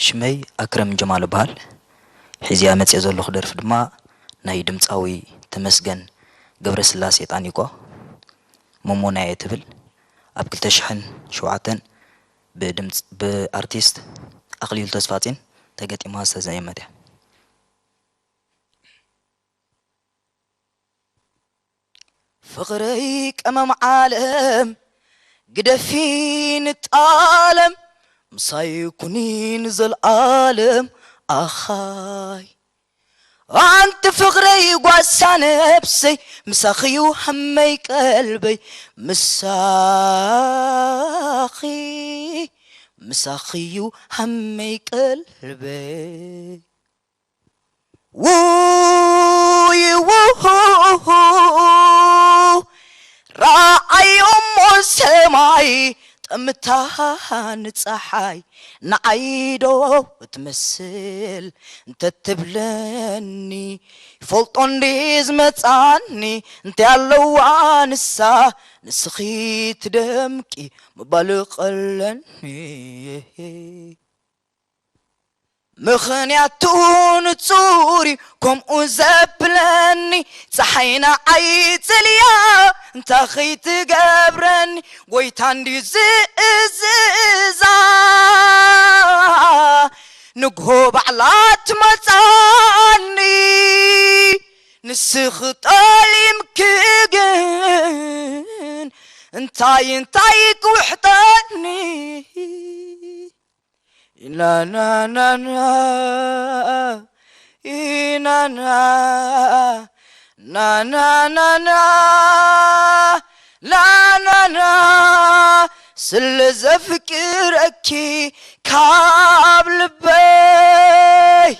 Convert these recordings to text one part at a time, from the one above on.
ሽመይ ኣክረም ጀማል እበሃል። ሒዝያ መፅየ ዘለኹ ደርፊ ድማ ናይ ድምፃዊ ተመስገን ገብረስላሴ ጣኒቆ ሞሞናየ ትብል ኣብ ክልተ ሽሕን ሸውዓተን ብድምፅ ብኣርቲስት ኣኽሊሉ ተስፋጺን ተገጢማ ዝተዘየመት እያ። ፍቕረይ ቀመም ዓለም ግደፊ ንጣለም ምሳይ ኩኒ ንዘልኣለም ኣኻይ ኣንቲ ፍቕረይ ጓሳ ነብሰይ ምሳኽዩ ሃመይ ቀልበይ ምሳኺ ምሳኽዩ ሃመይ ቀልበይ ውይ ውሁ ረኣይ እሞ ሰማይ ጠምታ ንፀሓይ ንዓይ ዶ ትመስል እንተትብለኒ ይፈልጦ እንዲ ዝመፃኒ እንታይ ኣለዋ ንሳ ንስኺ ትደምቂ ምባል ቀለኒ ምኽንያቱ ንጹር እዩ ከምኡ ዘብለኒ ፀሓይ ንዓይ ፅልያ እንታይ ኸይትገብረኒ ጎይታ እንድዩ ዝእዝዛ ንግሆ ባዕላ ትመፃኒ ንስኺ ጠሊምኪ ግን እንታይ እንታይ ክውሕጠኒ ኢናናናና ኢናና ናናናና ናናና ስለ ዘፍቅረኪ ካብ ልበይ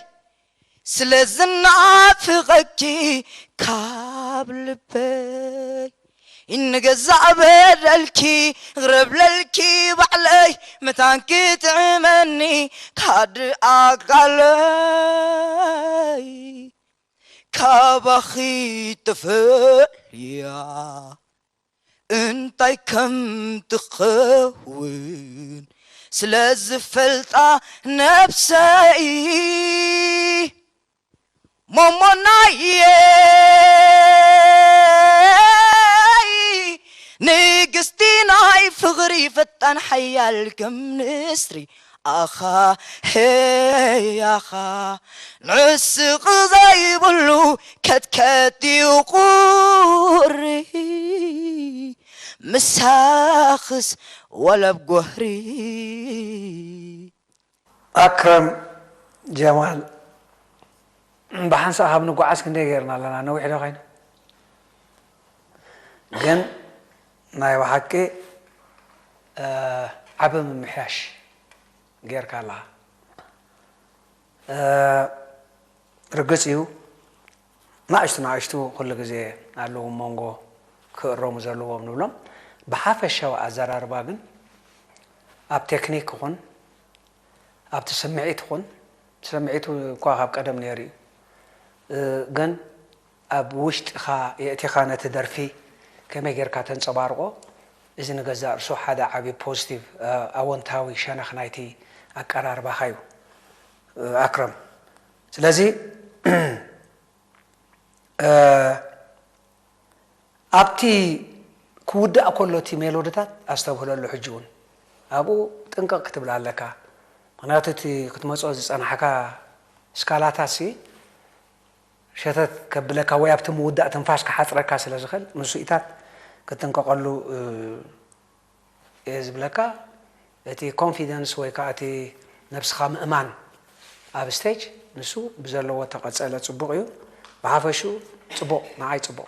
ስለ ዝናፍቐኪ ካብ ልበይ ንገዛእ በደልኪ ክረብለልኪ ባዕለይ መታን ክጥዕመኒ ካድ ኣካለይ ካባኺ ተፈልያ እንታይ ከም ትኸውን ስለ ዝፈልጣ ነብሰይ ሞሞናየይ ንግስቲ ናይ ፍቕሪ ፈጣን ሓያል ከም ንስሪ ኣኻ ሄይ ኣኻ ንስቕ ዘይብሉ ከትከት እዩ ቁሪ ምሳኽስ ወለብ ጎህሪ ኣክረም ጀማል ብሓንሳእ ካብ ንጓዓዝ ክንደይ ገይርና ኣለና ነዊሕ ዶ ኮይኑ ግን ናይ ብሓቂ ዓቢ ምምሕያሽ ጌርካ ኣለኻ ርግጽ እዩ ናእሽቱ ናእሽቱ ኩሉ ግዜ ኣለዉ መንጎ ክእረሙ ዘለዎም ንብሎም ብሓፈሻዊ ኣዘራርባ ግን ኣብ ቴክኒክ ይኹን ኣብቲ ስምዒት ይኹን ስምዒቱ እኳ ካብ ቀደም ነይሩ እዩ ግን ኣብ ውሽጥኻ የእቲኻ ነቲ ደርፊ ከመይ ጌርካ ተንጸባርቆ እዚ ንገዛእ ርሱ ሓደ ዓቢ ፖዚቲቭ ኣወንታዊ ሸነኽ ናይቲ ኣቀራርባኻ እዩ ኣክረም ስለዚ ኣብቲ ክውዳእ ከሎ እቲ ሜሎድታት ኣስተብህለሉ ሕጂ እውን ኣብኡ ጥንቅቕ ክትብል ኣለካ ምክንያቱ እቲ ክትመፅኦ ዝፀናሕካ ስካላታት ሲ ሸተት ከብለካ ወይ ኣብቲ ምውዳእ ትንፋስ ክሓፅረካ ስለ ዝኽእል ንሱኢታት ክትጥንቀቐሉ እየ ዝብለካ እቲ ኮንፊደንስ ወይ ከዓ እቲ ነብስኻ ምእማን ኣብ ስቴጅ ንሱ ብዘለዎ ተቐፀለ ፅቡቕ እዩ ብሓፈሽኡ ፅቡቕ ንዓይ ፅቡቕ